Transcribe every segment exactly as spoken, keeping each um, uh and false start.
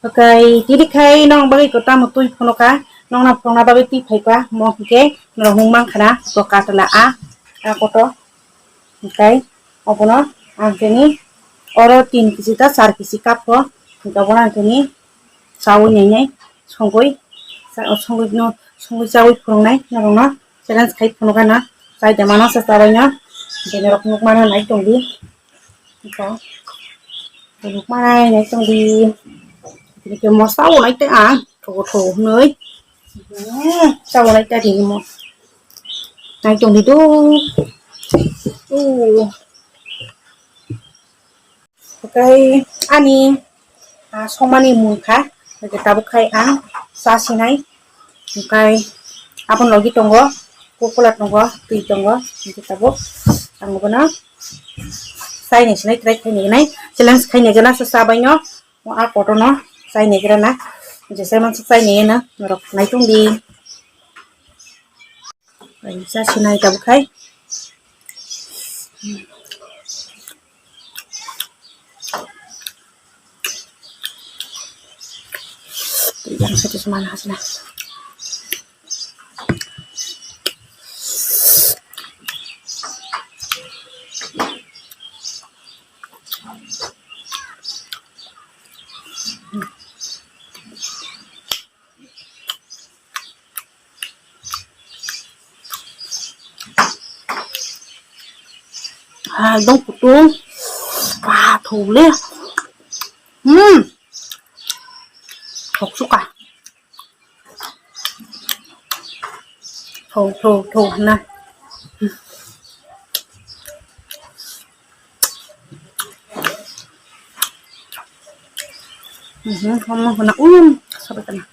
Okai, tini khai nong bagwi ko tamo twi phono kha, nong na phunukna bagwi twi phai kha, mo hwnkhe norok hwn mankha na, to katla a, a koto. Okai, obono ang tini oro tin kg ta char kg cup o, hwnkhe obono ang tini chawi nai nai songwi, cha-, songwi no, songwi chawi phunuknai norokno challenge khai phunukgana, chai da mano sa chabai no, je norok nukmano nai tongdi. Ito. Nukmanai nai tongdi. Tini khe mosa bo nai tei ang. Thogo thogo hwnwi. Hmm, sa bo nai tei tini mo. Nai tongdi do. Oh. Okai ani, ah, somani mung kha. Okai tabuk khai ang sa sinai. Okai aboni logi tongo, Coca-Cola tongo, twi tongo, hwnkhe tabuk ang bono chai ni sinai try khai ni nai, challenge khai ni gana se chabai no, o a kotor no chai ni gana, je sai mansa chai ni na, norok nai tong di. Ai, sa sinai tabuk khai. Yang satu semana hasilnya. Ah, dong kutung. Wah, thole. Hmm. Thok suka. Thok, thok, thok na. Mhm, kamu kena um, sampai kena.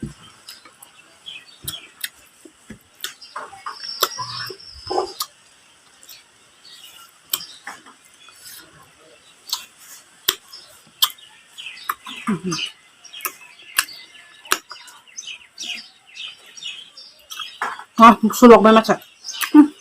Mhm. Ah, sulok bai masa. Hmm.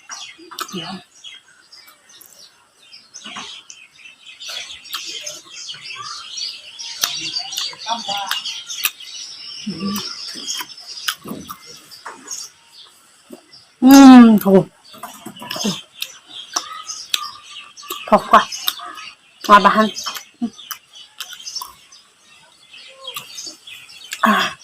Hmm, oh. Thok ka. Nga bahan. Ah.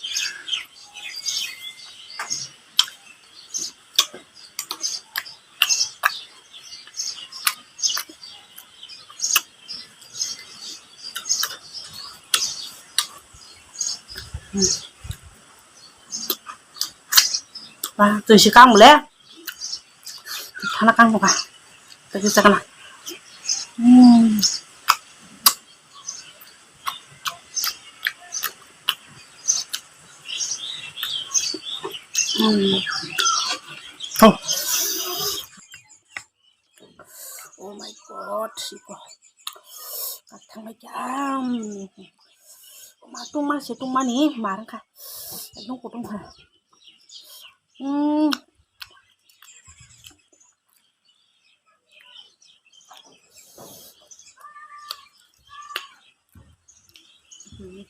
Wah, twi si kang le. Thana kang ka. Twi si kana. Hmm. Hmm. Oh. Oh my God, siko. Kathang lagi am. Ma tungma se tungma ni marang kha. Ekdom kutung kha. Hmm. Hmm.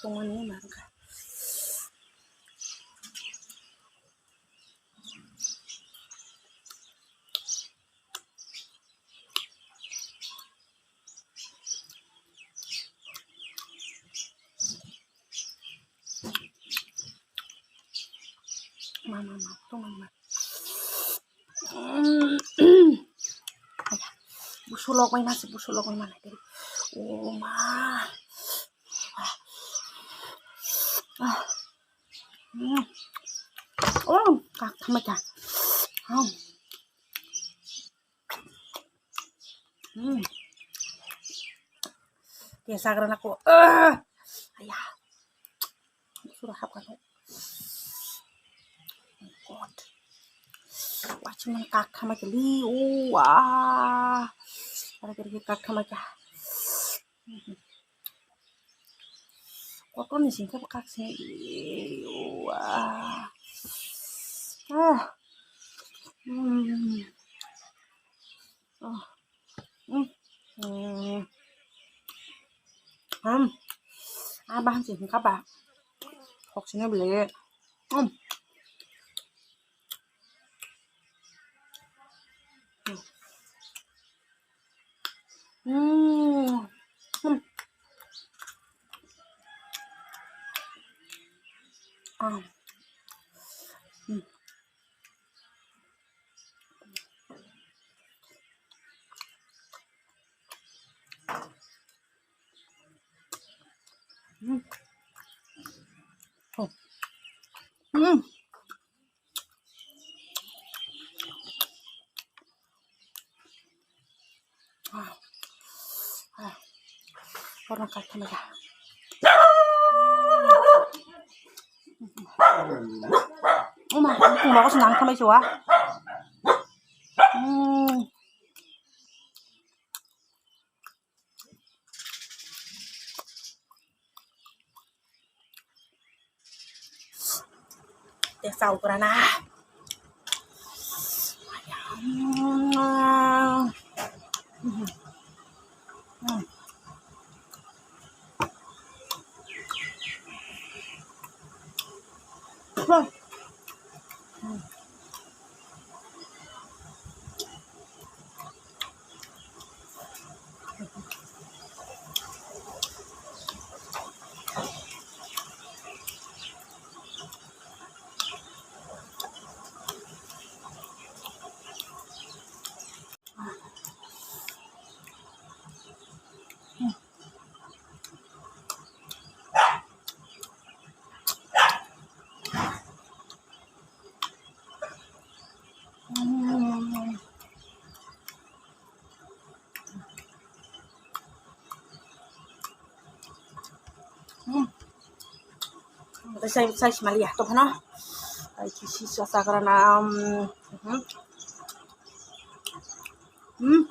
Tungma ni marang kha. Ma, ma, ma, tong ma. Busulok bai ma se, busulok bai ma nai. Oh ma. Ah. Hmm. Oh, kak thama kya. Hmm. Hmm. Kesa karana ko. Ah. Ayah. Sura hap ka. God. Wachman kak thama kya li. Oh, ah. Ara kiri kak thama kya. Kotor ni singkhe bwkhak se. Wah. Ah. Hmm. Oh. Hmm. Hmm. Hmm. Ah, bahan sih, hingka ba. Kok sini beli. Hmm. Hmm. Hmm. Ah. Hmm. Hmm. Oh. Hmm. Ah. Ah. Orang kata mereka. Uma, uma ko senang sama siwa. Hmm. Teh, sau kurana. Sai, sai, smalia, to phano. Ai, kisi sa, sa, karana, um, mhm. Hmm.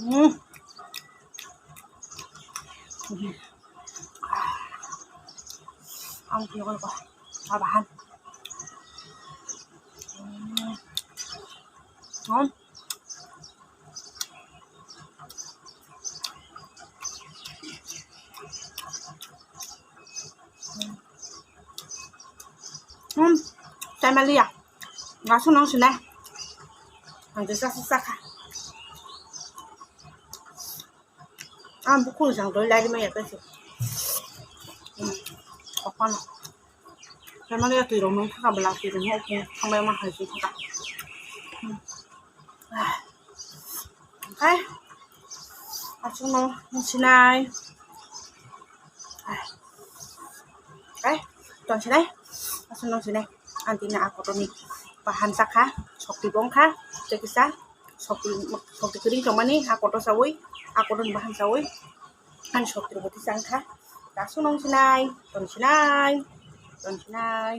Hmm. Hmm. Ang kino ko, abahan. Hmm. Hmm. Hmm, taimalia. Gasu nang sini. Ang desa sisa ka. Ang buku jang doi lagi maya kasi. Hmm, apa na? Taimalia tui rong nung thaka bela tui rong nung thang bai ma hai tui thaka. Hmm. Ah. Oke. Aswkno nung sinai. Oke. Tong sinai. Aswkno nung sinai. Ang tini a kotorni bahan sakha. Sokti bongkha. Tei kisa. Sokti, sokti kwrwi tongmani a kotor sawi. A kotorni bahan sawi. Ang sokti rwgwi tisangkha. Aswkno nung sinai. Tong sinai. Tong sinai.